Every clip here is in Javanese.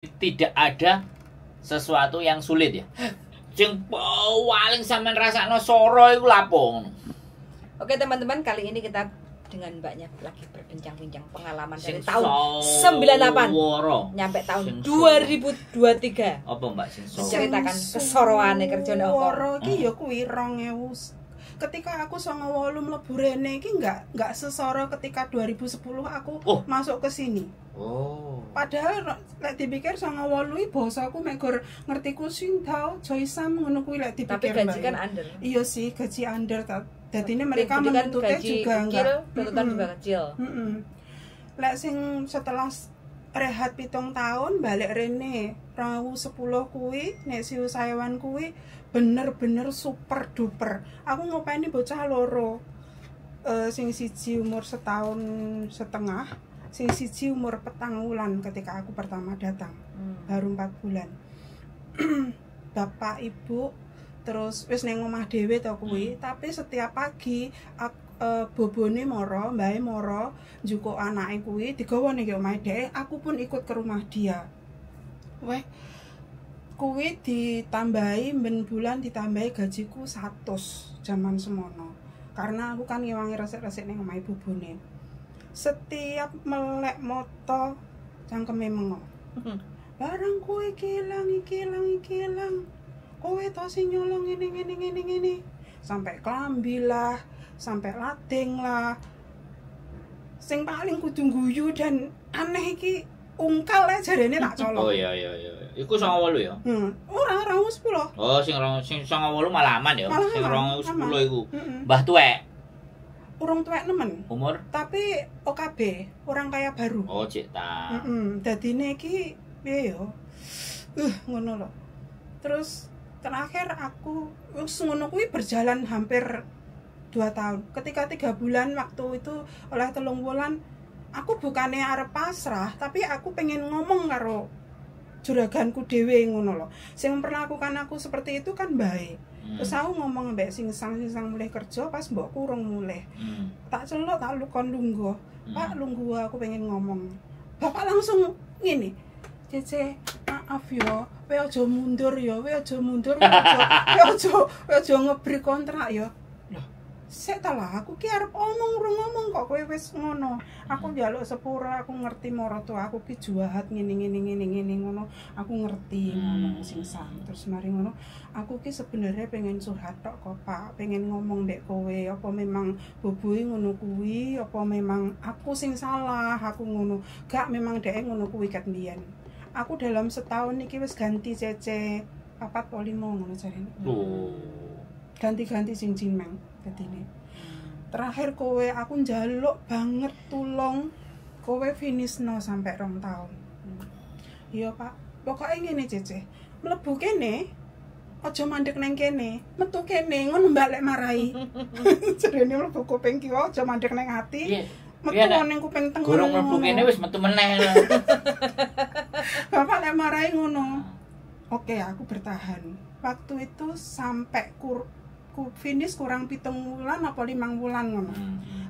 Tidak ada sesuatu yang sulit ya. Sing paling sampean rasakno soro iku lapo ngono? Oke teman-teman, kali ini kita dengan mbaknya lagi berbincang-bincang pengalaman dari Sing tahun 98 soro. Nyampe tahun Sing 2023. Apa, Mbak, sing soro? Menceritakan kesoroane kerja nang Hongkong. Soro iki ya kuwi 2000. Ketika aku 98 mlebu rene iki enggak sesoro ketika 2010 aku masuk ke sini. Padahal lek dipikir 98 iki bahasaku mek gur ngertiku sing tau joisam ngono kuwi lek Tapi dipikir. gaji Mbak. kan under. Iya sih, gaji under ta. Dadine mereka Jadi kan menuntutnya gaji juga kecil, enggak. tuntutan juga kecil. Lek sing setelah rehat 7 tahun balik rene 2010 kuwi nek Siu Saiwan kuwi bener-bener super duper. Aku ngopeni bocah loro. Sing siji umur setahun setengah, sing siji umur 4 wulan ketika aku pertama datang, baru 4 bulan. Bapak ibu terus wis neng omah dhewe to kuwi, tapi setiap pagi aku, bobone moro, mbahe moro njukuk anake kuwi digawa ning omahe dhek, aku pun ikut ke rumah dia. Weh, kuwi ditambahi ben bulan ditambahi gajiku 100 zaman semono. Karena aku kan ngewangi resik-resik ning omahe bobone. Setiap melek moto cangkeme mengo. Barang kowe iki ilang, iki ilang, iki ilang. Kowe to sing nyolong ngene ngene ngene ngene. Sampai klambi lah, sampai lading lah. Sing paling kudu guyu dan aneh iki ungkal ya jarene tak colong. Oh iya. Iku 98 ya. Ora, 2010. Oh, sing rong sing 98 malah aman ya. Malah Sing aman, 2010 iku. Heeh. Mbah tuwek Urung tuwek nemen. Umur? Tapi OKB, orang kaya baru. Oh, cek ta. Heeh, dadine iki piye yo? Ngono lho. Terus terakhir aku wis ngono kuwi berjalan hampir 2 tahun. Ketika 3 bulan waktu itu oleh 3 bulan, aku bukannya arep pasrah, tapi aku pengen ngomong karo juraganku dhewe ngono lho. Sing memperlakukan aku seperti itu kan baik. Terus aku ngomong mbek sing sang sing sang mulih kerja pas mbokku urung mulih. Tak celuk, tak kon lungguh. "Pak, lungguh, aku pengen ngomong." Bapak langsung ngene. "Cece, maaf yo, kowe aja mundur yo, kowe aja mundur, kowe aja ngebreak kontrak yo." Loh, sik ta lah, aku ki arep omong urung ngomong kok kowe wis ngono. "Aku njaluk sepuro, aku ngerti maratuwaku ki jahat ngene ngene ngene ngene ngono. Aku ngerti ngono sing sang." Terus mari ngono, "Aku ki sebenarnya pengen curhat tok kok, Pak, pengen ngomong mbek kowe, apa memang boboe ngono kuwi, apa memang aku sing salah?" Aku ngono. "Gak, memang dhek ngono kuwi ket mbiyen. Aku dalam setahun iki wis ganti cece papat po limo," ngono jarene. Tuh. Ganti-ganti sing cinmeng dadine. "Terakhir kowe aku njaluk banget tulung kowe finishno sampai 2 tahun." "Iya, Pak." "Pokoknya ngene, Cece, mlebu kene aja mandek neng kene, metu kene," ngono Mbak lek marahi. Jarene mlebu kuping kiwa aja mandek neng ati, metu Nek. Neng kuping tengen. Gorong mlebu Ngono. kene wis metu meneh. Bapak lek marahi ngono. Oke, aku bertahan. Waktu itu sampai finish kurang 7 wulan apa 5 wulan ngono.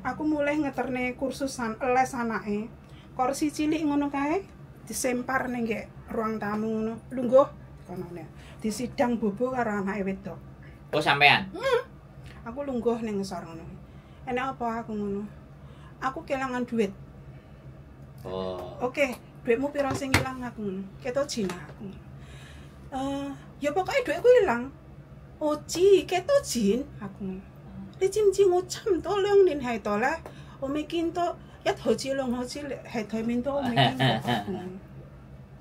Aku mulai ngeterne kursusan les anake. Kursi cilik ngono kae disempar ning nggek ruang tamu ngono. Lungguh kono ne. Disidang bobo karo anake wedok. Oh, sampean. Aku lungguh ning ngisor ngono. "Enek apa?" aku ngono. "Aku kehilangan duit." "Oke, duitmu piro sing ilang?" aku ngono. "Keto jin," aku ngono. "Eh, ya pokoknya duitku ilang." "Oji, keto jin," aku ngono. 你知唔知我差唔多2年喺度咧，我未見到一毫子兩毫子喺台面都未見過。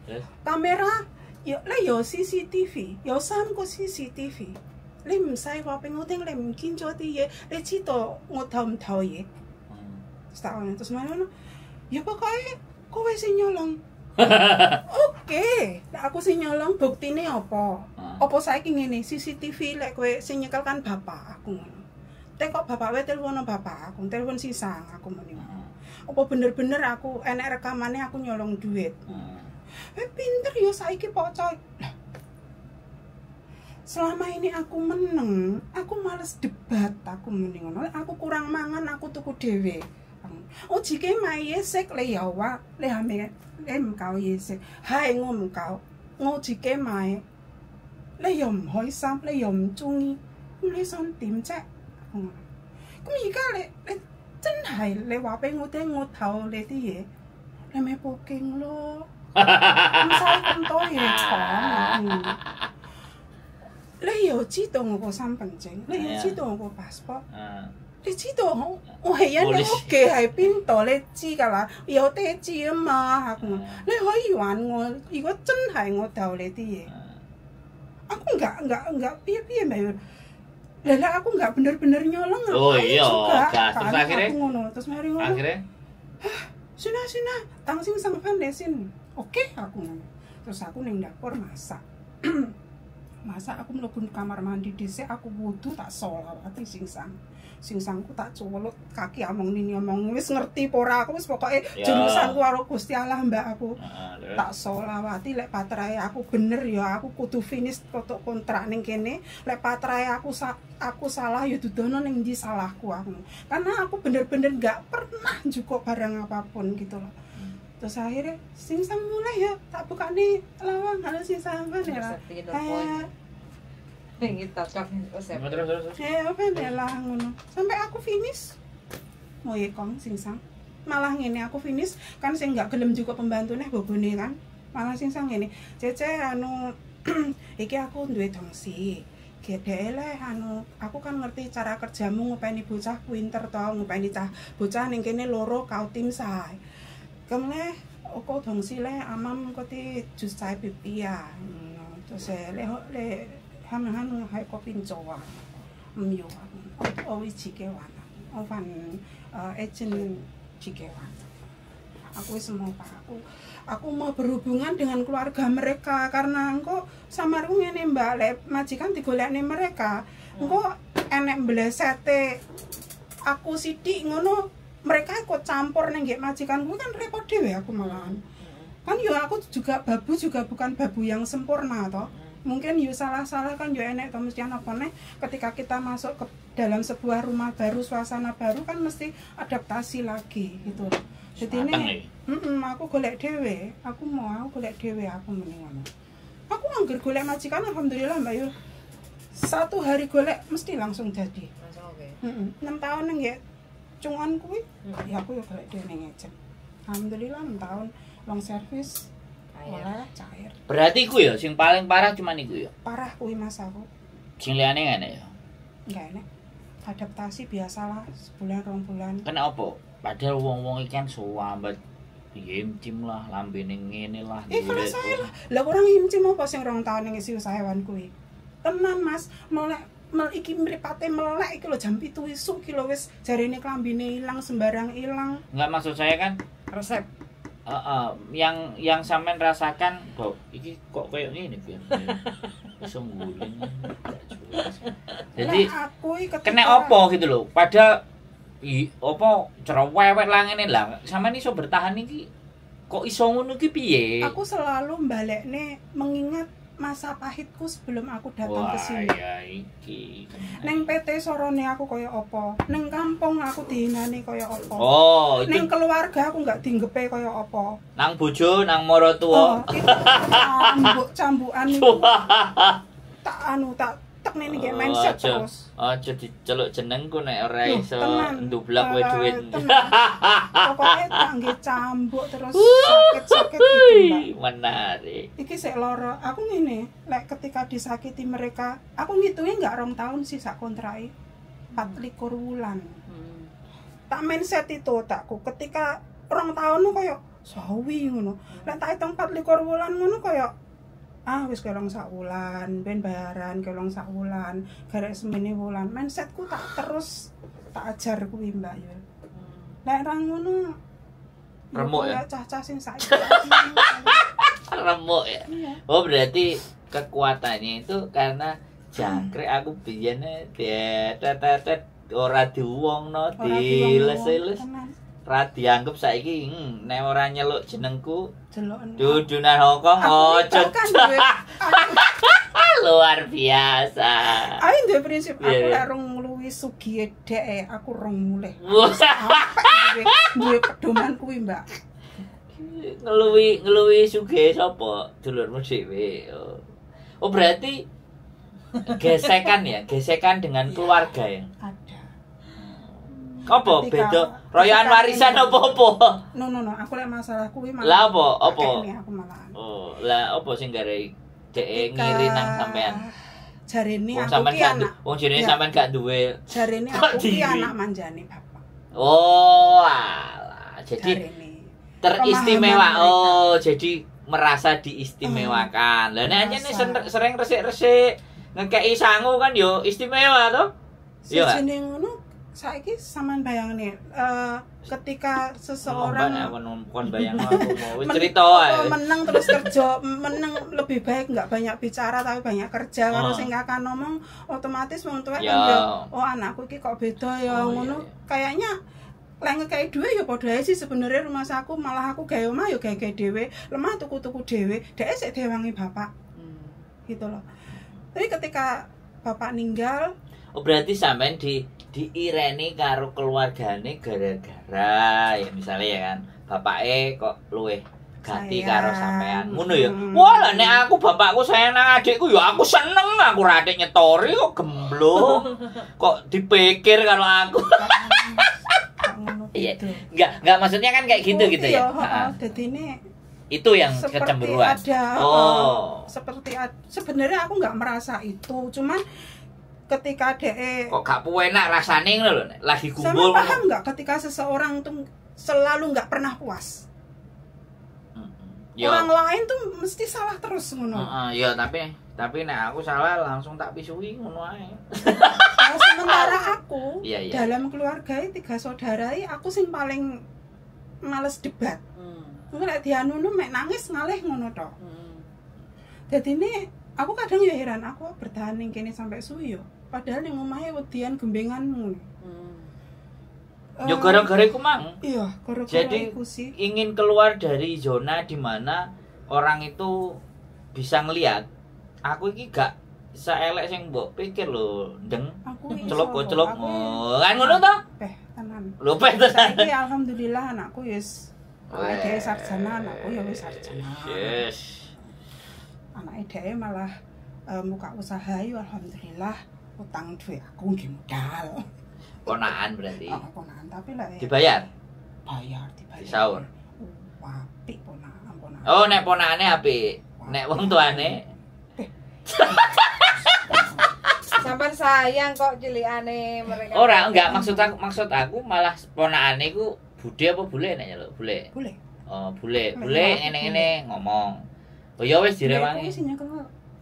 Terus? Kamera有咧有 CCTV，有三個 CCTV。你唔使話俾我聽，你唔見咗啲嘢，你知道我偷唔偷嘢？ Tak terus mana ngono. Ya pokoknya kowe sing nyolong. Oke, nek aku sing nyolong buktine apa? Apa saiki ngene CCTV lek kowe sing nyekel kan bapak, aku ngono. Tekok bapak wae, telepono bapak, aku telepon sisang aku muni. Apa bener-bener aku enek rekamannya aku nyolong duit? Eh, pinter yo saiki pocok. Lah, selama ini aku meneng, aku males debat, aku muni ngono. Lek aku kurang mangan, aku tuku dhewe. 我自己買嘢食，你又話你係咪你唔夠嘢食？係我唔夠，我自己買，你又唔開心，你又唔中意，咁你想點啫？咁而家你真係你話俾我聽，我偷你啲嘢，你咪報警咯，唔使咁多嘢講啊！你又知道我個身份證，你又知道我個 passport。你知道我係人哋屋企喺邊度，你知㗎啦，有地址啊嘛。你可以還我，如果真係我偷你啲嘢，aku nggak piye piye mbak lah aku nggak bener-bener nyolong. Oh iya, juga gas. kan. Terus akhirnya? Aku ngono, terus mari ngono. Akhirnya 算啦算啦，等先生翻嚟先。Oke, aku ngono. Terus aku ning dapur masak. Masak aku mlebu kamar mandi dhisik, aku wudu tak sholawati singsang. Singsangku tak cuweluk kaki omong nini omong wis ngerti apa ora aku wis pokoke jurusanku karo Gusti Allah mbak aku. Tak sholawati lek patrae aku bener ya aku kudu finish tutuk kontrak ning kene. Lek patrae aku salah ya dudono ning ndi salahku aku. Karena aku bener-bener nggak pernah njukuk barang apapun gitu loh. Terus akhirnya singsang mulai ya tak bukane lawang halo singsang kan ya. Terus. Apa lah ngono. Sampai aku finish. Moye kong singsang. Malah ngene aku finish kan sing nggak gelem juga pembantune bobone kan. Malah singsang ngene. Cece anu iki aku duwe dongsi. Gedhe leh anu aku kan ngerti cara kerjamu ngopeni bocah pinter to, ngopeni cah bocah ning kene loro kau tim sae. Kemle oko dongsi leh amam koti jus sae pipi ya. Terus le le他們喺嗰邊做啊，唔要啊，我會自己還啊，我還agent自己還。Aku wis mau Pak, aku mau berhubungan dengan keluarga mereka karena engko samarku ngene Mbak, lek majikan digolekne mereka, engko enek mblesete aku sithik ngono, mereka ikut campur ning nggek majikanku kan repot dhewe aku malahan. Kan yo aku juga babu juga bukan babu yang sempurna toh. Mungkin yo salah-salah kan yo enek to mesti ana apa neh ketika kita masuk ke dalam sebuah rumah baru, suasana baru kan mesti adaptasi lagi gitu. Jadi ini aku golek dhewe, aku mau aku golek dhewe aku mending ngono. Aku angger golek majikan alhamdulillah Mbak Yul. Satu hari golek mesti langsung jadi. Langsung oke. 6 tahun nggih cungan kuwi, ya aku yo golek dhewe ning agent. Alhamdulillah 6 tahun long service. Oleh cair. Berarti iku ya sing paling parah cuman iku ya. Parah kuwi Mas aku. Sing liyane ngene ya. Enggak enek. Adaptasi biasalah sebulan 2 bulan. Kena apa? Padahal wong-wong iki kan suwambet yimcim lah, lambene ngene lah. Kalau saya lah. Lah orang yimcim apa sing 2 tahun ning isi usahawan kuwi. Tenan Mas, melek iki mripate melek iki lho jam 7 isuk iki lho wis jarene klambine ilang sembarang ilang. Enggak maksud saya kan resep. Yang sampean rasakan kok iki kok kayak ngene piye. Iso ngguling. Jadi aku ketika... kena opo gitu loh. Padahal opo cerewet lah ngene lah. Sampean iso bertahan iki kok iso ngono iki piye? Aku selalu mbalekne mengingat masa pahitku sebelum aku datang ke sini. Wah, ya iki. Neng PT sorone aku kaya apa? Neng kampung aku dihinane kaya apa? Oh, itu... Neng keluarga aku nggak dinggepe kaya apa? Nang bojo, nang maratuwa. Oh, itu cambuk-cambukan itu. Tak anu tak tek nene nggih mindset terus. Aja diceluk jenengku nek ora iso ndublak kowe duit. Pokoke tak nggih cambuk terus sakit-sakit gitu, Mbak. Menarik. Iki sik lara. Aku ngene, lek ketika disakiti mereka, aku ngitungnya nggak 2 tahun sih sak kontrake. 24 wulan. Tak mindset itu otakku ketika 2 tahun koyo sawi ngono. Lek tak hitung 24 wulan ngono koyo ah wis kelong sak wulan, ben bayaran kelong sak wulan, garek semene wulan. Mindsetku tak terus tak ajar kuwi Mbak Yul. Lek ra ngono remuk ya. Cah-cah sing saiki. Remuk ya. Iya. Oh berarti kekuatannya itu karena jangkrik aku biyene tetetet ora diwongno, diles-les. Ra dianggep saiki nek ora nyeluk jenengku deloken dudunan Hongkong ojo. Luar biasa. Aku duwe prinsip aku Iya, iya. lek rong ngluwi sugihe dhek aku rong mulih. Wah. Sampai duwe pedoman kuwi, Mbak. Ngeluwi ngeluwi sugih sapa? Dulurmu dhewe. Oh. Oh, berarti gesekan ya, gesekan dengan Iya. keluarga ya. Ada. Apa beda royoan warisan apa-apa? No no no, aku lek masalah kuwi malah. Lah apa? Apa? Akeh aku malahan. Oh, lah apa sing gawe dhek ngiri nang sampean? Jarene Wong aku sampean ki gak anak. wong jenenge Ya. sampean gak duwe. Jarene Kok aku ki diri? anak manjane bapak. Oh, alah. Jadi Jarene. teristimewa. Pemahaman mereka. Oh, jadi merasa diistimewakan. Lah nek anjene Merasa. sering resik-resik ngekeki sangu kan yo istimewa toh. Iya nggak? Sejene ngono saiki sampean bayangne ketika seseorang kon bayang aku mau wis cerita apa, ae. menang terus kerja menang lebih baik nggak banyak bicara tapi banyak kerja karo Oh. sing kakak ngomong otomatis wong tuwek Ya. kan ya oh anakku iki kok beda ya Oh, ngono iya, iya. kayaknya lek ngekei duwe ya padha ae sih sebenarnya rumah saku malah aku gawe omah ya gawe-gawe dhewe lemah tuku-tuku dhewe dhek sik diwangi bapak gitu loh tapi ketika bapak ninggal Oh, berarti sampean diireni karo keluargane gara-gara ya misalnya ya kan bapake kok luweh ganti Sayang. karo sampean ngono ya. Hmm. Wah lah nek aku bapakku sayang nang adikku ya aku seneng aku ra adik nyetori kok gemblung. Kok dipikir karo aku. Gak ngono Iya. gitu. Enggak maksudnya kan kayak gitu Oh, gitu iya, ya. heeh. Ha-ha. Dadi ini Itu yang seperti kecemburuan. ada Oh. seperti sebenarnya aku nggak merasa itu cuman ketika DE Kok gak enak rasane ngono lho nek lagi sama kumpul. paham nggak ketika seseorang tuh selalu nggak pernah puas Mm-mm. Yo. orang lain tuh mesti salah terus ngono Heeh, ya tapi nek aku salah langsung tak pisui ngono ae. Nah, sementara aku Iya, iya. dalam keluarga tiga saudara aku sing paling males debat mungkin nek dianu mek nangis ngalih ngono tok Dadi ini aku kadang ya heran aku bertahan ning kene sampai suwi yo. Padahal ning omahe wedian gembengan ngono. Yo gara-gara iku mang Iya, gara-gara Jadi- iku sih. ingin keluar dari zona di mana orang itu bisa ngelihat aku iki gak saelek sing mbok pikir lho, ndeng. Aku iso Celok kok. celok. Aku Oh, kan ngono to? peh tenan. Lho peh tenan. Saiki alhamdulillah anakku wis anake dhewe sarjana, anakku ya wis sarjana. Yes. Anake dhewe malah muka usaha yo alhamdulillah utang duwe aku nggih modal. Ponakan berarti. Oh, ponakan tapi lah ya Dibayar. bayar dibayar. Disaur. Apik ponakan ponakan. Oh, nek ponakane apik. Nek wong tuane Sampean sayang kok cilikane mereka. ora enggak maksud aku malah ponakane iku bude apa bule nek nyeluk bule. Boleh. Oh, bule, Nek bule aku ngene-ngene ngomong. Oh ya wis direwangi. Kuwi sing nyekel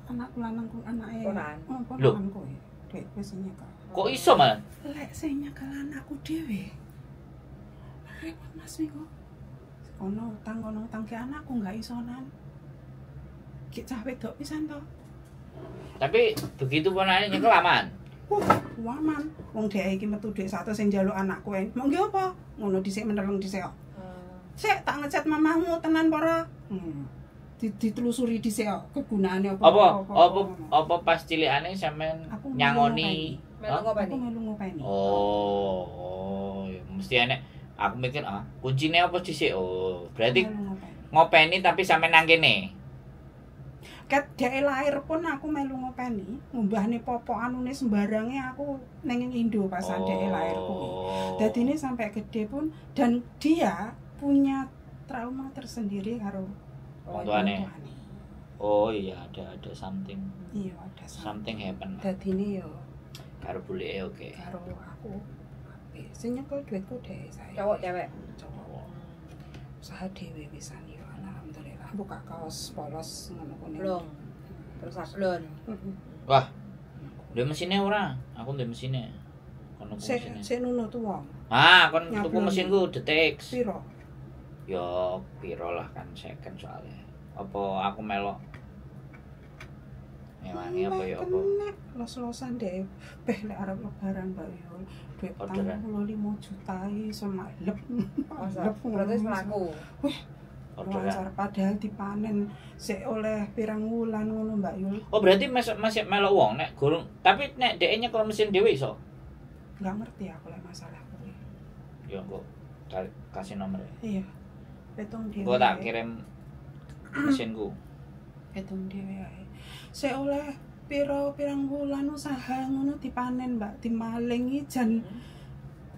anakku lanang ku anake. Ponakan. Oh, Lho. ponakan kuwi. Dek kuwi sing nyekel. Kok iso malah? Lek sing nyekel anakku dhewe. Repot Mas Miko. Kono utang kono utang ke anakku nggak isonan. Ki cah wedok pisan to. Tapi begitu ponakane nyekel aman. Wah, waman. Wong dhek iki metu dhuwit 100 sing njaluk anakku. Mau nggih apa? Ngono dhisik meneleng dhisik kok. Sik tak ngecat mamahmu tenan apa ora? Hmm. Ditelusuri dhisik kok kegunaane apa. Apa apa pas cilikane sampean Aku nyangoni? Melu Hah? ngopeni. Aku melu ngopeni. Oh, ya mesti enek. Aku mikir ah, kuncine apa dhisik? Oh, berarti Melu ngopeni. ngopeni tapi sampe nang kene. Ket dhek lahir pun aku melu ngopeni, ngumbahne popok anune sembarange aku neng Indo pas oh. dhek lahir kuwi. Dadine sampai gede pun dan dia punya trauma tersendiri karo Wong tuane. tuane. Oh iya, ada something Iya, ada something happen. Dadine yo Karo buleke oke. karo aku apik. Sing nyekel duitku dhek saya. Cowok cewek. Cowok. Usaha dhewe pisan yo alhamdulillah. Buka kaos polos ngono kuwi. Blong. Terus sablon. Wah, duwe mesine ora? Aku duwe mesine. Kono tuku Sik mesine. sik nunut wong. Ah, kon tuku Nyablon. mesinku detik. Piro? Ya piro lah kan second soalnya. Apa aku melok ngewangi apa ya apa? Kena los-losan deh. Beh lek arep lebaran Mbak yo. Duit Orderan. 45 juta iso malep. Masa Malep berarti ngono. mlaku. Orderan. Padahal dipanen sik oleh pirang wulan ngono Mbak Yul. Oh, berarti masih melok wong nek gurung, tapi nek dhek nyekel mesin dhewe iso. Enggak ngerti aku lek masalah kuwi. Ya kok kasih nomor ya. Iya. Hitung dhewe. Gua tak kirim mesinku. Hitung dhewe ae. Sik oleh pirang wulan usaha ngono dipanen Mbak, dimalingi jan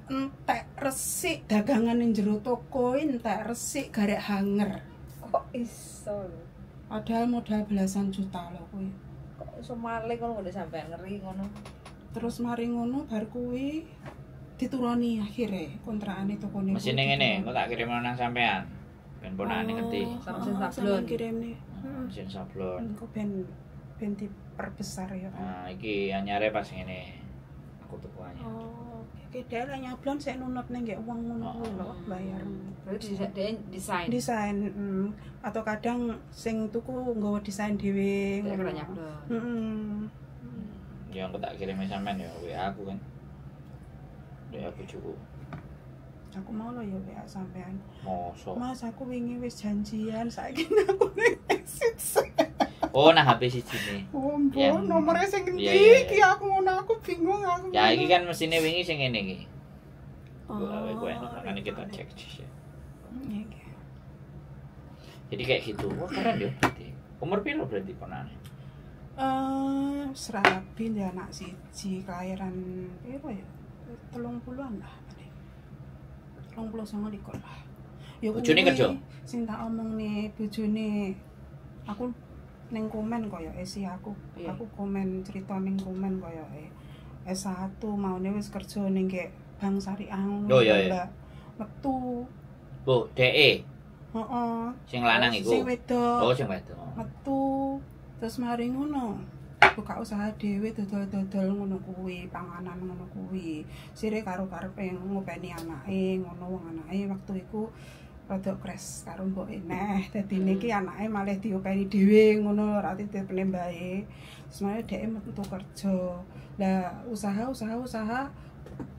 entek resik dagangan ning jero toko, entek resik garek hanger. Kok iso lho? Padahal modal belasan juta lho kuwi. Kok iso maling ngono kok sampean ngeri ngono. Terus mari ngono bar kuwi dituruni akhire kontrakane tokone. Mesine ngene, engko tak kirim nang sampean. Ben ponakane ngerti. Mesin sablon. Kirimne. Mesin sablon. Engko ben diperbesar ya kan. Nah, iki anyare pas ngene. Aku tuku anyar. Oh. Oke, dhek lek nyablon sik nunut ning nggek wong ngono kuwi lho, bayar. Berarti dhek desain. Desain, atau kadang sing tuku nggawa desain dhewe ngono nyablon. Heeh. Ya aku tak kirim sampean ya WA aku kan. WA bojoku. Aku mau lho ya WA sampean. Mosok. Mas, aku wingi wis janjian, saiki aku ning exit. Oh, nah HP siji ne. Oh, mbok nomore sing endi iki aku ngono aku bingung aku. Ya iki kan mesine wingi sing ngene iki. Oh, kowe makane kita cek ya. Iya. Jadi kayak gitu. Wah, keren ya berarti. Umur piro berarti ponane? Serabi ya anak siji kelahiran piro ya? 30-an lah paling. 39 lah. Ya bojone kerja. Sing tak omongne bojone aku ning komen koyoke sih aku. Yeah. Aku komen cerita ning komen koyoke S1 maune wis kerja ning gek Bank Syariah ngono. Oh iya iya. Metu. Bu, DE. Heeh. Sing lanang iku. Sing wedok. Oh, sing wedok. Metu terus mari ngono. Buka usaha dhewe dodol-dodol ngono kuwi, panganan ngono kuwi. Sire karo karepe ngopeni anake, ngono wong anake waktu iku rada kres karo mboke neh. Dadine iki anake malih diopeni dhewe ngono ora titipne mbae. Terus mari dheke metu kerja. Lah usaha-usaha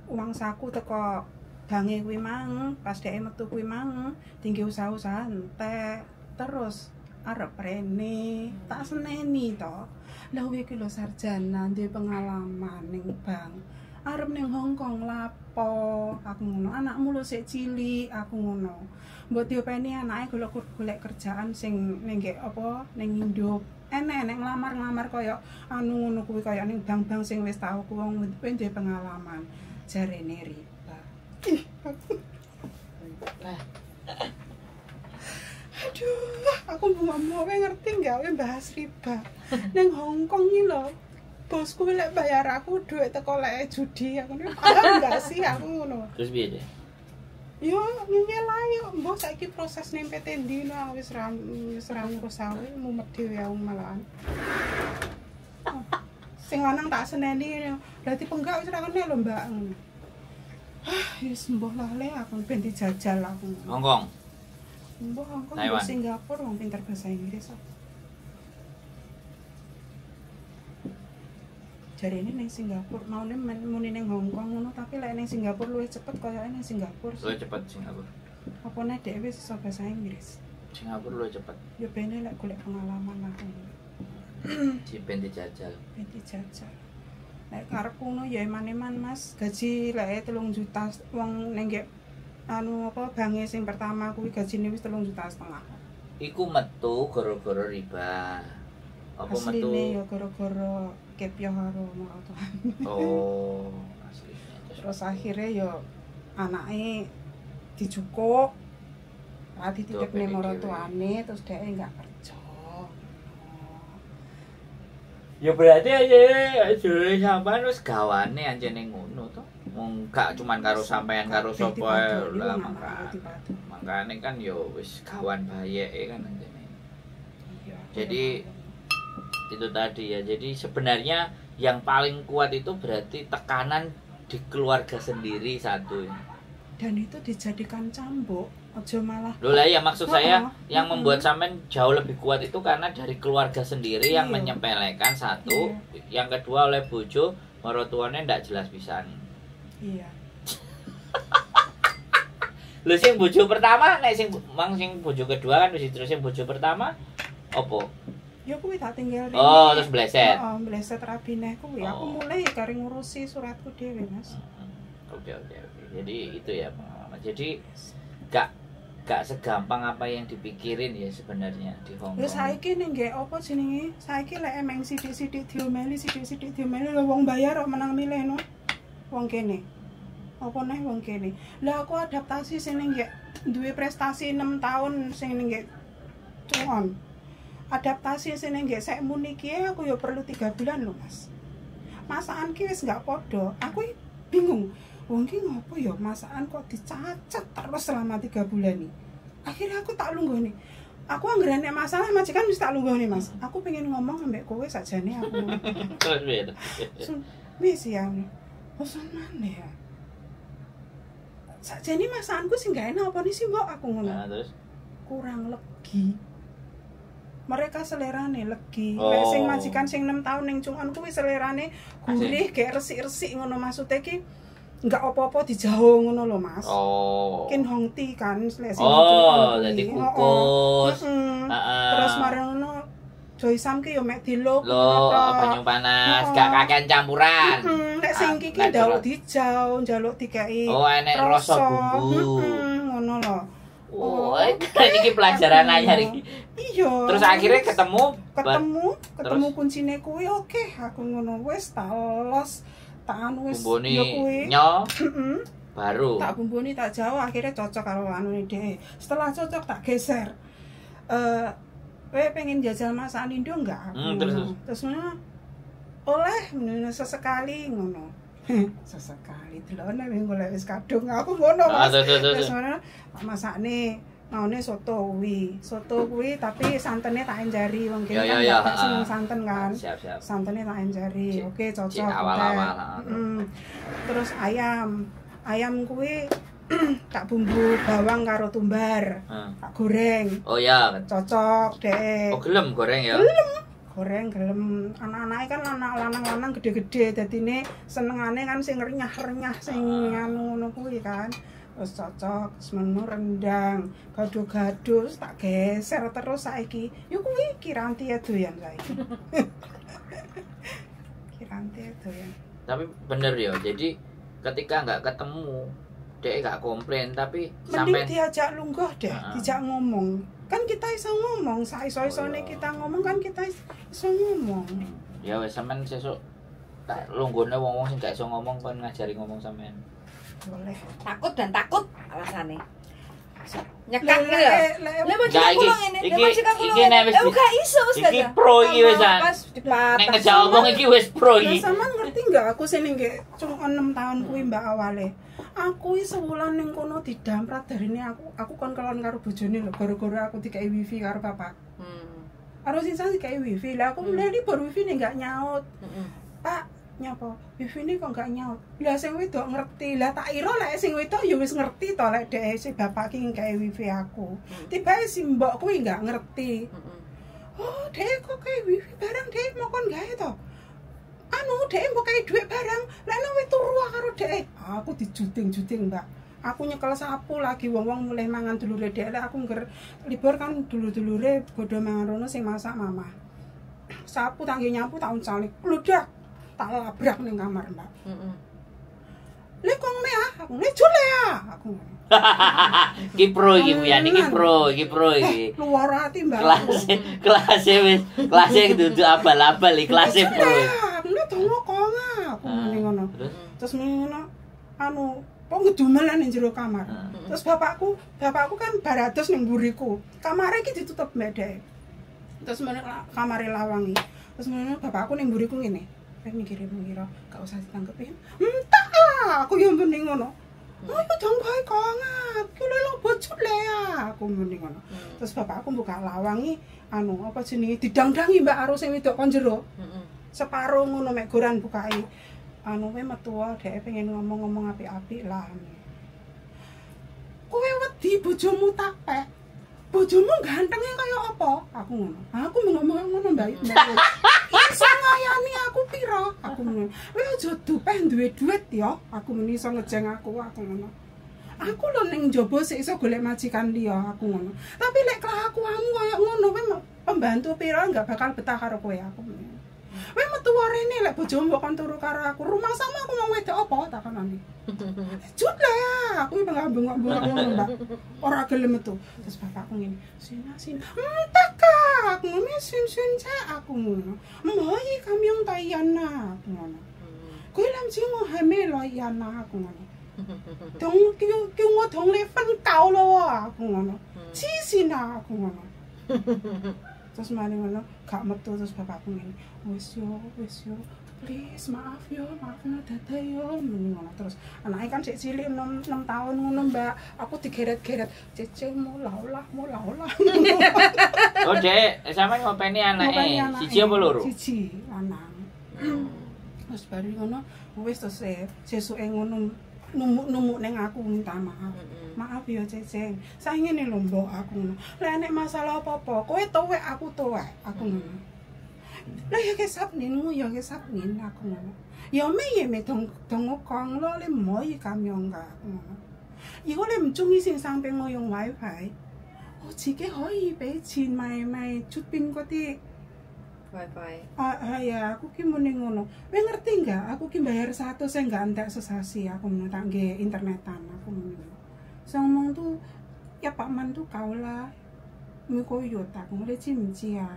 uang saku teko bange kuwi mang, pas dheke metu kuwi mang, tinggi usaha-usaha entek. Terus arep rene, tak seneni to. Lah kowe iki lho sarjana, duwe pengalaman ning bank. Arep ning Hong Kong lapo? Aku ngono. Anakmu lho sik cilik, aku ngono. Mbok diopeni anake golek kerjaan sing ning gek apa ning Indo. Enek-enek nglamar-nglamar kaya anu ngono kuwi kaya ning bank-bank sing wis tau ku wong duwe pengalaman. Jarene riba. Ih, aku. Aduh, aku bunga-bunga kowe ngerti enggak kowe bahas riba. Ning Hong Kong iki lho. Bosku lek bayar aku dhuwit teko lek judi aku niku paham enggak sih aku ngono. Terus piye deh? Yo ngeyel ae mbok saiki proses ning PT ndi no wis ra ngurus aku mumet dhewe aku malahan. Sing lanang tak seneni berarti penggak wis ra kene lho Mbak ngono. Ah, wis mbah lah le aku ben dijajal aku. Hong Kong. Mbah Hong Kong mbah Singapura wong pinter bahasa Inggris kok. Jarene ning Singapura, maune muni ning Hong Kong ngono, tapi lek ning Singapura luwih cepet koyoke ning Singapura. Luwih cepet Singapura. Apa nek dhek wis iso bahasa Inggris? Singapura luwih cepet. Ya bene lek golek pengalaman aku. Si ben dijajal. Ben dijajal. Lek karepku ngono ya eman-eman Mas, gaji lek 3 juta wong ning gek anu apa bange sing pertama kuwi gajine wis 3,5 juta. Iku metu gara-gara riba. Apa metu? Asline ya gara-gara kepyo karo maratuane. Oh, asline. Terus akhirnya ya anake dijukuk ra dititipne maratuane terus dheke enggak kerja. Ya berarti aja sampean wis gawane ancene ngono to. Wong gak cuman karo sampean karo sapa lah makane kan ya wis gawan bayeke kan ancene. Jadi itu tadi ya. Jadi sebenarnya yang paling kuat itu berarti tekanan di keluarga sendiri satu. Dan itu dijadikan cambuk, aja malah. Loh lah ya maksud saya yang membuat sampean jauh lebih kuat itu karena dari keluarga sendiri yang menyepelekan satu, yang kedua oleh bojo maratuane ndak jelas pisan. Iya. Lho sing bojo pertama nek sing mang sing bojo kedua kan wis terus sing bojo pertama opo? Ya kuwi tak tinggal rene. Oh, terus bleset. Heeh, bleset rabine kuwi. Aku Oh. mulai kari ngurusi suratku dhewe, Mas. Oke. Jadi itu ya pengalaman. Jadi gak segampang apa yang dipikirin ya sebenarnya di Hong Ya Kong. saiki ning nggek apa jenenge? Saiki lek emeng sithik-sithik diomeli, sithik-sithik diomeli lho wong bayar kok menang milih no. Wong kene. Apa neh wong kene. Lah aku adaptasi sing ning nggek duwe prestasi 6 tahun sing ning nggek Cuan. Adaptasi sing ning nggek sekmun iki aku ya perlu 3 bulan lho, Mas. Masakan ki wis gak padha. Aku bingung. Wong ki ngopo ya masakan kok dicacat terus selama 3 bulan nih. Akhirnya aku tak lungguh nih. Aku anggere nek masalah majikan wis tak lungguh nih, Mas. Aku pengen ngomong ambek kowe sajane aku. Terus piye? Wis ya. Bosan maneh ya. Sajane masakanku sing gak enak apa nih sih, Mbok? Aku ngono. Nah, terus Kurang legi. Mereka selerane legi. Oh. Lek sing majikan sing 6 tahun ning Cungan kuwi selerane gurih, gek resik-resik ngono maksude ki enggak apa-apa dijauh ngono lho, Mas. Oh. Kin Hong Ti kan lek sing Oh, Cungan jadi kuwi. kukus. Heeh. Heeh. Terus mari ngono Joy Sam ki yo mek diluk Lo ngono banyu panas, Heeh. gak kakean campuran. Heeh, nek sing iki ki Ah, njaluk dijauh, njaluk dikei Oh, enek rasa bumbu. Heeh, ngono lho. Oh, iki pelajaran anyar iki. Iya. Terus akhirnya ketemu ketemu kuncine kuwi oke, aku ngono wis tak los, tak anu wis bumbune ya kuwi. nyo Heeh. baru. Tak bumbuni tak jauh akhirnya cocok karo anune dhek. Setelah cocok tak geser. Kowe pengen jajal masakan Indo enggak? Aku Terus, ngono. Terus ngono. Oleh ngono sesekali ngono. Sesekali delokne wis golek wis kadung aku ngono. Ah, Mas. terus terus Terus terus. ngono tak masakne maune soto kuwi. Soto kuwi tapi santene tak enjari wong kene Ya, kan ya, ya, gak seneng ah. santen kan. Siap, siap. Santene tak enjari. Cik, Oke, cocok. cik awal-awal, udah. ah. Terus ayam. Ayam kuwi tak bumbu bawang karo tumbar. Tak goreng. Oh ya. Cocok deh. Oh gelem goreng ya. Goreng gelem. Anak-anake kan anak lanang-lanang gede-gede dadine senengane kan sing renyah-renyah sing anu ngono kuwi kan. Terus cocok, terus menu rendang, gado-gado terus tak geser terus saiki. Ya kuwi kiranti ya doyan saiki. Kiranti ya doyan. Tapi bener ya. Jadi ketika nggak ketemu, dia nggak komplain tapi Mending sampai diajak lungguh deh, Heeh. dijak ngomong. Kan kita iso ngomong, saiso-isone Oh, iya. kita ngomong kan kita iso ngomong. Ya wes sampean sesuk tak lunggone wong-wong sing gak iso ngomong kon ngajari ngomong sampean. Boleh. Takut dan takut alasane. Nyekak gitu ya. Lek Lah majikan Nggak, iki- kula ngene, lah iki- majikan kula iki ngene. nek wis Lah gak iso iki Ustazah. pro iki wis, An. Pas dipatah. Nek ngejak omong iki wis pro Lah iki. sampean ngerti nggak aku sing ning nggek cuma 6 tahun kuwi Mbak awale. Aku iki sewulan ning kono didamprat darine aku kon kelon karo bojone lho gara-gara aku dikei wifi karo bapak. Karo sing dikei wifi. Lah aku mulai libur wifi nih nggak nyaut. Pak, nyapa? Wifi ini kok nggak nyaut? Lah sing wedok ngerti. Lah tak ira lek sing wedok ya wis ngerti to lek dhek si bapak ki ngkei wifi aku. Tibae si mbok kuwi nggak ngerti. Oh, dhek kok kayak wifi barang dhek mau kon gawe to. Anu, dhek mbok kayak dhuwit barang, lek nang wis turu karo dhek. Aku dijuting-juting, Mbak. Aku nyekel sapu lagi wong-wong mulai mangan dulure dhek. Lek aku ngger libur kan dulur-dulure bodho mangan rono sing masak mama. Sapu tangge nyapu tak uncali. Bludak. Tak labrak ning kamar, Mbak. Lek kong me ah, aku le jule ah, aku ngono. Iki pro iki Bu Yani, iki pro, iki pro iki. Luar ati, Mbak. Kelas wis, kelasnya duduk abal-abal iki, kelasnya pro. Aku le dongo kong ah, aku ngene ngono. Terus Terus ngono anu kok ngedumelan ning jero kamar. Terus bapakku kan barados ning mburiku. Kamare iki ditutup mbek dhek. Terus meneh kamare lawangi. Terus meneh bapakku ning mburiku ngene. Rek mikire ngira gak usah ditanggepin. Entak lah, aku yo muni ngono. Oh, iku dong bae kok aku lho bocor le aku muni ngono. Terus bapakku buka lawangi anu apa jenenge didangdangi Mbak karo sing wedok kon jero. Separo ngono mek goran bukai. Anu kowe metu dhek pengen ngomong-ngomong apik-apik lah. Kowe wedi bojomu tak pek. Bojomu gantenge kaya apa? Aku ngono. Aku ngomong ngono Mbak. Iso ngayani aku pira? Aku ngono. Kowe aja dupeh duwe duit ya. Aku muni iso ngejeng aku ngono. Aku lho ning njaba sik iso golek majikan liya aku ngono. Tapi lek kelakuanmu koyo ngono kowe pembantu pira enggak bakal betah karo kowe aku. Kowe metu rene lek bojomu mbok kon turu karo aku, rumangsamu aku mau wedok apa takonane. Jut lah ya, aku bengak-bengok ngono, Mbak. Ora gelem metu. Terus bapakku ngene, "Sina sina." Entah kak, aku ngono sin sin cak aku ngono. Mboi kami yang tayana aku ngono. 佢諗住我係咩女人啊？aku ngono。同叫叫我同你瞓覺咯喎，aku ngono. 黐線啊，aku ngono. Terus mari ngono, gak metu terus bapakku ngene, wis yo, wis yo. Please, maaf yo, maaf yo, dadah yo, muni ngono. Terus anaknya kan sik cilik 6, 6 tahun ngono, Mbak. Aku digeret-geret, "Cece mau laulah, mau laulah." Oh, Dek, sampean ngopeni anake. Siji apa loro? Siji, lanang. Terus baru ngono, wis terus sesuke ngono numuk-numuk neng aku minta maaf. Maaf ya Ceceng. Saya ngene lho mbok aku ngono. Lek nek masalah apa-apa, kowe tuwek aku tuwek, aku ngono. Lah ya kesap ninmu ya kesap nin aku ngono. Ya me ye me同同我講咯，你唔可以咁樣㗎aku ngono。如果你唔中意先生俾我用 WiFi，我自己可以俾錢買買出邊嗰啲。 WiFi. Ah, ah, ya, aku ki muni ngono. Kowe ngerti enggak? Aku ki bayar 100 saya enggak entek sesasi aku ngono tak nggih internetan aku ngono. Saya ngomong tuh ya Pak Man tuh kau啦，每個月啊，我你知唔知啊？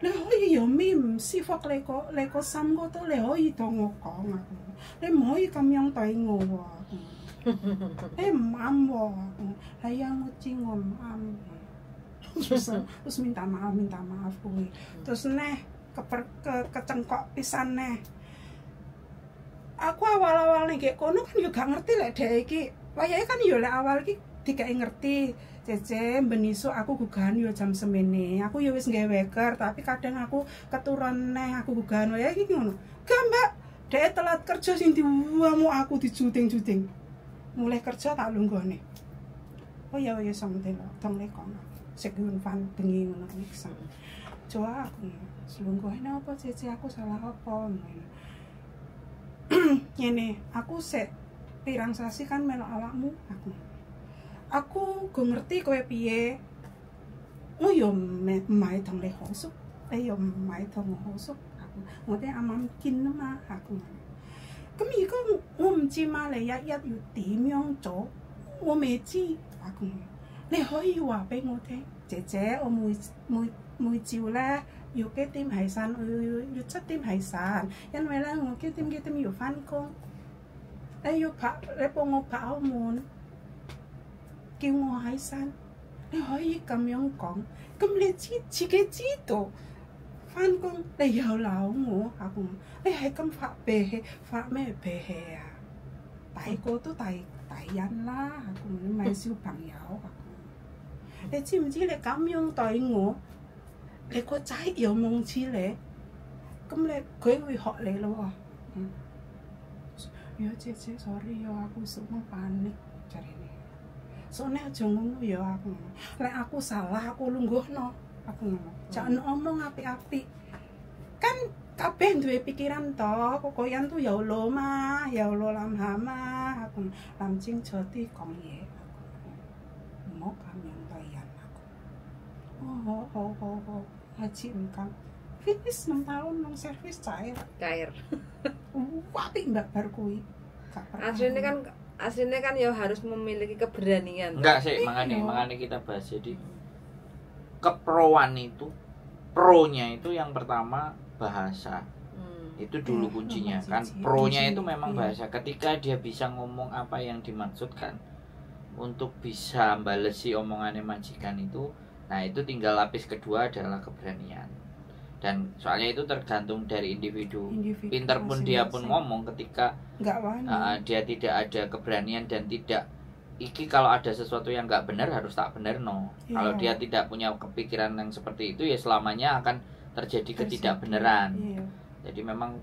你可以有咩唔舒服，你個心嗰度你可以同我講啊！你唔可以咁樣對我喎，你唔啱喎！係啊，我知我唔啱。Terus, terus minta maaf kuwi. Terus neh keper, ke kecengkok pisan neh. Aku awal-awal ning kono kan yo gak ngerti lek dhek iki. Wayahe kan yo lek awal iki dikeki ngerti. Cece ben isuk aku gugahan yo jam semene. Aku yo wis nggawe weker, tapi kadang aku keturun neh aku gugahan wayahe iki ngono. Gak, Mbak, dhek telat kerja sing diwamu aku dijuting-juting. Mulai kerja tak lunggone. Oh ya ya song telo, tong lekong. Sik yun fan bengi ngono kuwi kesang. Coba aku selungguhane apa Cece aku salah apa ngono. Ngene, aku sik pirang sasi kan melok awakmu aku. Aku go ngerti kowe piye. 我又唔係同你好熟，你又唔係同我好熟，我哋啱啱見啊嘛，aku。咁如果我唔知嘛，你一一要點樣做，我未知，aku。你可以話俾我聽，姐姐，我每朝咧要幾點起身，我要7點起身，因為咧我幾點幾點要翻工。你要拍，你幫我拍好門，叫我起身。你可以咁樣講，咁你知自己知道翻工，你又鬧我，阿公，你係咁發脾氣，發咩脾氣啊？大個都大大人啦，阿公，你唔係小朋友，阿公。你知唔知你咁樣對我，你個仔又望似你，咁你佢會學你咯喎。嗯。Ya姐姐，sorry ya aku semua panik jarene. Soalnya aja ngono ya aku ngono. Lek aku salah aku lungguhno, aku ngono. Jangan omong apik-apik. Kan kabeh duwe pikiran to, kokoyan tuh ya lo mah, ya lo lam hama, aku lam cing joti kong ye. Aku mau kami yang tayan aku. Oh, oh, oh, oh, haji engkang. Finish 6 tahun nang servis cair. Cair. Apik Mbak bar kuwi. Aslinya kan ya harus memiliki keberanian. Enggak sih, makanya kita bahas. Jadi keproan itu, pronya itu yang pertama bahasa. Itu dulu kuncinya kan. Pronya itu memang bahasa. Ketika dia bisa ngomong apa yang dimaksudkan untuk bisa balesi omongannya majikan itu, nah itu tinggal lapis kedua adalah keberanian. Dan soalnya itu tergantung dari individu. Pinter pun dia pun ngomong ketika dia tidak ada keberanian dan tidak iki kalau ada sesuatu yang nggak benar harus tak benar no. Kalau dia tidak punya kepikiran yang seperti itu ya selamanya akan terjadi ketidakbenaran. Jadi memang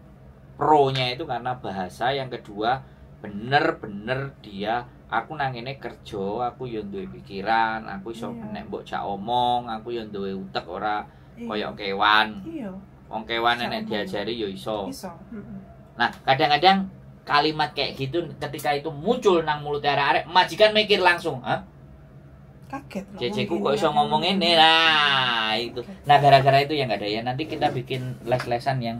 pronya itu karena bahasa. Yang kedua bener-bener dia aku nang ngene kerja, aku yo duwe pikiran, aku iso nek mbok jak omong, aku yo duwe utek ora koyok kewan. Wong kewan nek diajari yo iso. Nah, kadang-kadang Kalimat kayak gitu ketika itu muncul nang mulut arek-arek, majikan mikir langsung, "Hah? Kaget loh. Ceceku wong kok iso gini. Ngomong ini?" Nah, itu. Nah, gara-gara itu yang nggak ada ya. Nanti kita bikin les-lesan yang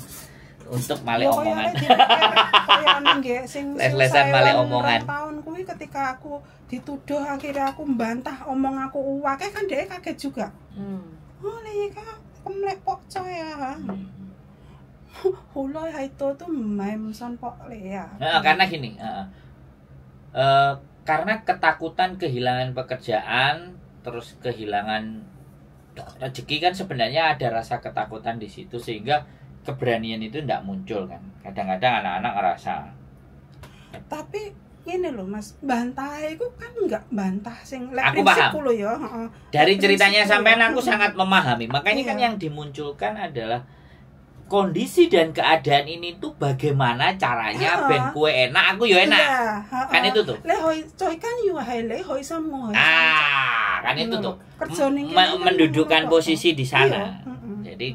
untuk male Ya, omongan. kayaknya dipikir, kayaknya nggih, sing Les-lesan susah male rong omongan. Tahun kuwi ketika aku dituduh, akhirnya aku membantah omong aku akeh kan, dia kaget juga. Oh, 你而家咁叻搏仔啊！好耐喺度都唔係唔信搏你啊。 Nah, karena gini, karena ketakutan kehilangan pekerjaan, terus kehilangan rezeki kan sebenarnya ada rasa ketakutan di situ sehingga keberanian itu tidak muncul kan. Kadang-kadang anak-anak ngerasa Tapi ngene lho, Mas, bantah iku kan enggak bantah sing lek Aku prinsipku lho ya, heeh. Dari Prinsipku ceritanya ya. Sampean aku sangat memahami. Makanya kan yang dimunculkan adalah kondisi dan keadaan ini tuh bagaimana caranya ben kowe enak, aku yo enak. Iya, heeh. Kan itu tuh. 你可以最緊要係你開心我開心。 Ah, kan itu tuh. Kerja ning kene kan Mendudukkan ngono kok. Posisi di sana. Iya, heeh. Jadi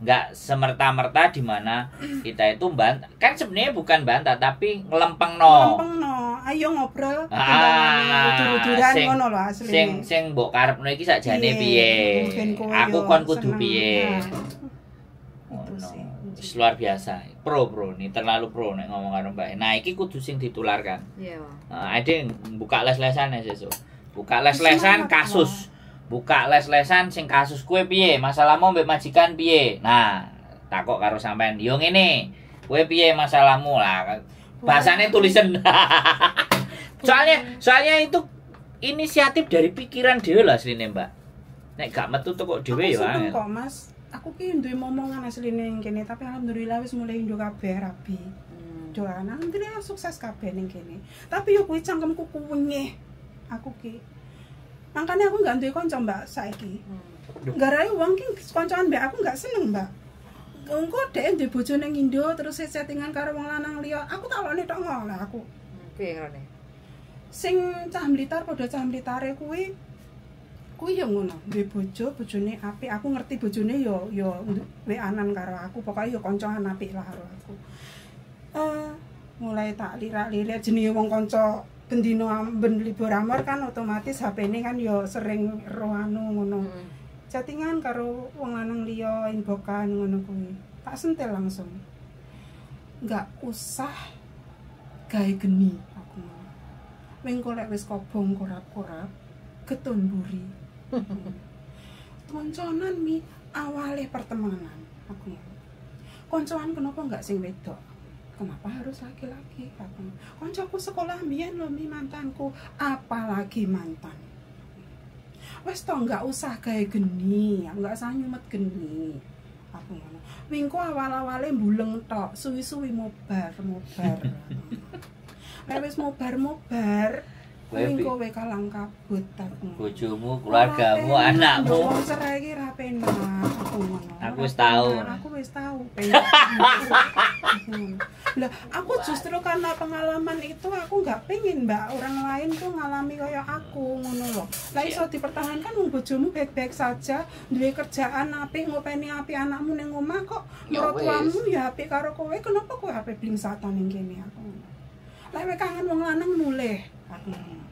nggak semerta-merta di mana kita itu bantah. Kan sebenarnya bukan bantah tapi ngelempengno. Lempengno, ayo ngobrol, Ah, udur-uduran ngono lho asline. Sing sing mbok karepno iki sakjane piye? Ben kowe Aku yo kon kudu seneng. piye? Nah, itu Ngono. sih. Wis luar biasa. Pro pro nih, terlalu pro nek ngomong karo Mbak. Nah, iki kudu sing ditularkan. Iya. Nah, ada yang buka les-lesan ya sesuk. Buka les-lesan Semangat, kasus. Buka les-lesan sing kasus kue piye, masalahmu mbek majikan piye. Nah, takok karo sampean, yo ngene. Kowe piye masalahmu lah. Bahasanya tulisan. Soalnya soalnya itu inisiatif dari pikiran dhewe lah asline, Mbak. Nek gak metu kok dhewe Aku ya seneng angel. kok, Mas. Aku ki duwe momongan asline ning kene, tapi alhamdulillah wis mulai indo kabeh rabi. Doan alhamdulillah sukses kabeh ning kene. Tapi yo kuwi cangkemku kunyeh. Aku ki. Makanya aku nggak duwe kanca, Mbak, saiki. Garai wong ki koncoan mbak aku nggak seneng, Mbak. Engko dhek duwe bojo ning Indo terus chattingan karo wong lanang liya. Aku tak lokne tok ngono aku. Piye ngrone? Sing cah Blitar padha cah Blitare kuwi kuwi ya ngono, duwe bojo, bojone apik. Aku ngerti bojone yo yo WA-an karo aku, pokoknya yo koncoan apik lah karo aku. Mulai tak lirak-lirik jenenge wong kanca bendino ben libur amor kan otomatis HP-ne kan yo sering ro anu ngono. Chattingan karo wong lanang liya, inboxan ngono kuwi. Tak sentil langsung. Nggak usah gawe geni aku ngono. Wing lek wis kobong korap-korap getun buri. Konconan mi awale pertemanan aku ngono. Koncoan kenapa nggak sing wedok? Kenapa harus laki-laki? Aku ngono. Koncoku sekolah mbiyen lho mi mantanku, apalagi mantan. Wes to nggak usah gawe geni, nggak usah nyumet geni. Aku ngono. Wingko awal-awale mbuleng tok, suwi-suwi mobar-mobar. Nek wis mobar-mobar, Kowe kuwi kowe kalang kabut aku ngono. Bojomu, keluargamu, Ora penak, anakmu. Wong cerai iki ra penak aku ngono. Aku Ora wis tau. penak, aku wis tau penak. Lah, aku justru karena pengalaman itu aku nggak pengen, Mbak, orang lain tuh ngalami kayak aku ngono loh. Lah iso dipertahankan wong bojomu baik-baik saja, duwe kerjaan apik, ngopeni apik anakmu ning omah kok, Ya mertuamu ya apik karo kowe, kenapa kowe ape blingsatan ning kene aku ngono. Lek kowe kangen wong lanang mulih aku ngono.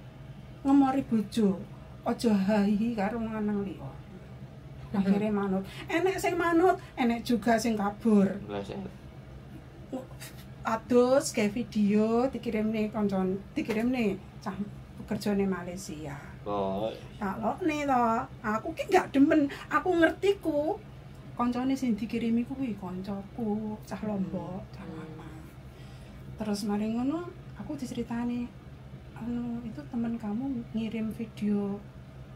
Ngemori bojo, aja hahi karo wong lanang liya. Akhirnya manut. Enek sing manut, enek juga sing kabur. Adus kayak video dikirim nih koncon, dikirim nih cah kerjane Malaysia. Oh, Tak lokne to, aku ki gak demen, aku ngerti ku. Koncone sing dikirimi kuwi koncoku, cah Lombok, cah lama. Terus mari ngono, aku diceritani, anu itu temen kamu ngirim video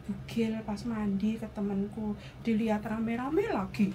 bugil pas mandi ke temenku, dilihat rame-rame lagi.